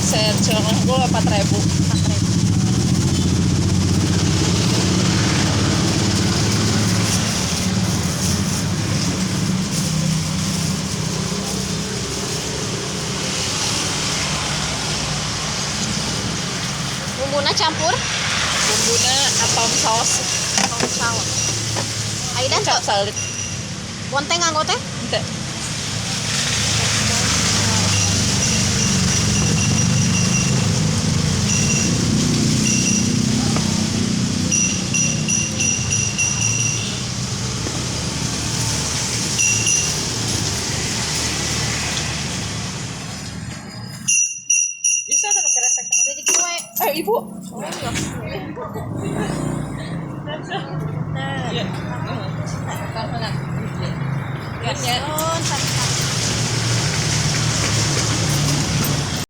Set cilok unggul 4.000. 4.000. Bumbuna campur? Bumbuna atom saus. Atom saus. Aida Kecap salit. Bonteng nganggo teh? Henteu. Bisa tuh pakai resek. Rezeki we. Ibu. Oh, iya. Nah. Iya. Ya. Sun, sami.